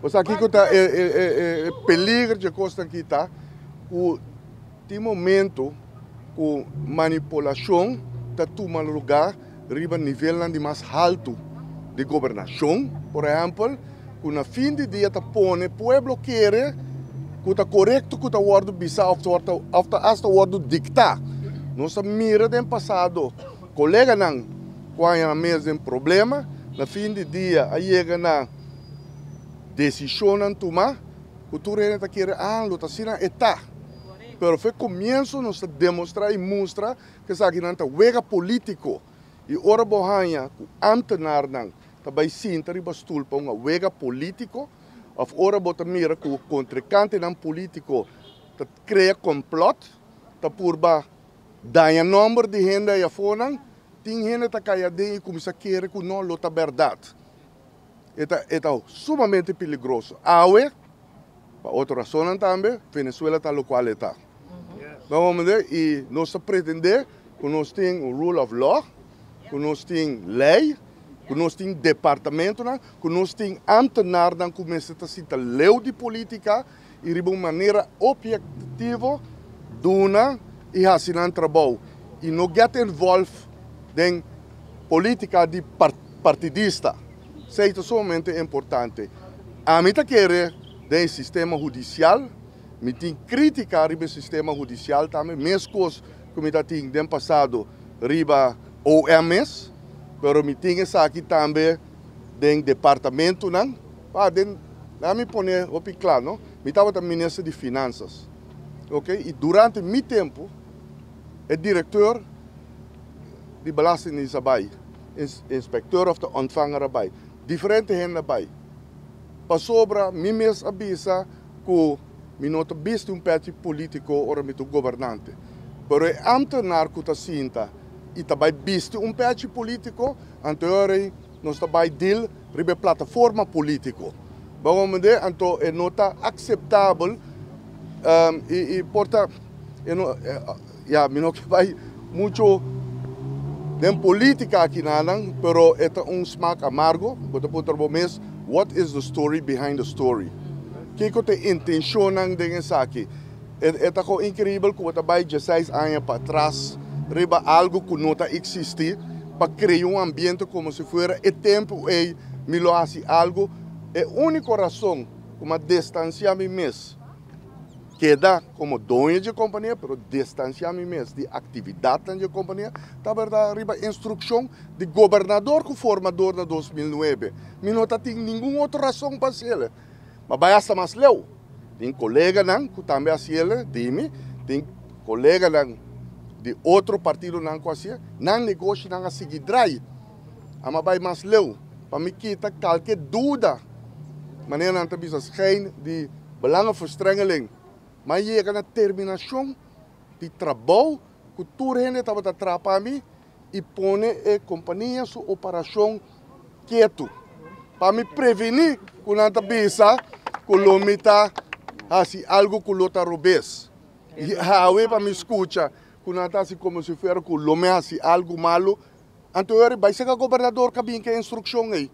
Bo sa kiko ta e peliger dje kosnan aki ta ku tin momento ku manipulashon ta tuma lugá riba nivelnan di mas haltu di gobernashon, por ehèmpel, ku na fin di dia ta pone pueblo kere ku ta korekto ku ta wòrdu bisá òf ta asta wòrdu diktá. Nos a mira den pasado koleganan ku a haña nan mes den problema, na fin di dia a yega na Desishonnan tumá ku tur hende ta kere ah lo ta asina e ta. Pero fe komienso nos ta demostrá i mustra ku esakinan ta wega polítiko i ora bo haña ku ámtenarnan ta bai sinta riba stul pa un wega polítiko òf ora bo ta mira ku kontrinkantenan polítiko ta krea kòmplòt ta purba daña nòmber di hende ei afonan, tin hende ta kai aden i kuminsá kere ku no lo ta bèrdat. E ta e ta sumamente peligroso. Awe, pa otro rasonnan tambe, Venezuela ta lokual e ta. Bo a komprendé? I nos ta pretendé ku nos tin un rule of law, ku nos tin lei, ku nos tin departamentonan, ku nos tin ámtenarnan ku mester ta sinta leu di polítika i riba un manera objektivo duna i hasi nan trabou i no get involved den polítika di partidista. Esei ta sumamente importante. Ami ta kere den e sistema hudisial, mi tin krítika riba e sistema hudisial tambe, meskos ku mi ta tin den pasado riba OM mes, pero mi tin esaki tambe den departamentonan. Pa den, laga mi pone hopi kla no, mi tabata minister di finansas, ok, i durante mi tempu e direkteur di belastingdienst a bai, inspecteur of de ontvanger a bai, diferente hende a bai, pasobra mi mes a bisa ku mi no ta bisti un pèchi politiko ora mi ta un gobernante, pero e ambtenaar ku ta sinta i ta bai bisti un pèchi politiko, anto e ora ei nos ta bai deal riba e plataforma politiko. Bo comprende? Anto e no ta akseptabel i por ta e no ya mi no ke bai mucho den politica aki nanan pero e ta un smaak amargo. Bo ta puntra bo mes what is the story behind the story? Kiko ta e intencionnan den esaki? E ta kon increibel ku bo ta bai dieseis aña patras riba algo ku no ta existi pa krea un ambiente komo si fuera e tempu ei mi lo hasi algo. E uniko rason ku mi a distansia mi mes, keda komo doño dje kompania pero distansia mi mes di aktividatnan dje kompania tabata riba instrukshon di gobernador ku formador na 2009. Mi no ta tin ningun otro rason pa hasiel. Ma bai hasta mas leu. Tin koleganan ku tambe hasiel di mi, tin koleganan di otro partidonan ku hasiel, nan negoshinan a sigui drai. Ama bai mas leu pa mi kita kalke duda, manera nan ta bisa schijn di belangenverstrengeling. Mi a yega na terminashon di trabou ku tur hende tabata traha pa mi i pone e kompania su operashon ketu pa mi prevení ku nan ta bisa ku lo mi ta hasi algu ku lo ta robes. I awe pa mi skucha ku nan ta hasi komo si fuera ku lo mi hasi algu malu. Anto e ora bai seka gobernador ka bin ke instrukshon ei.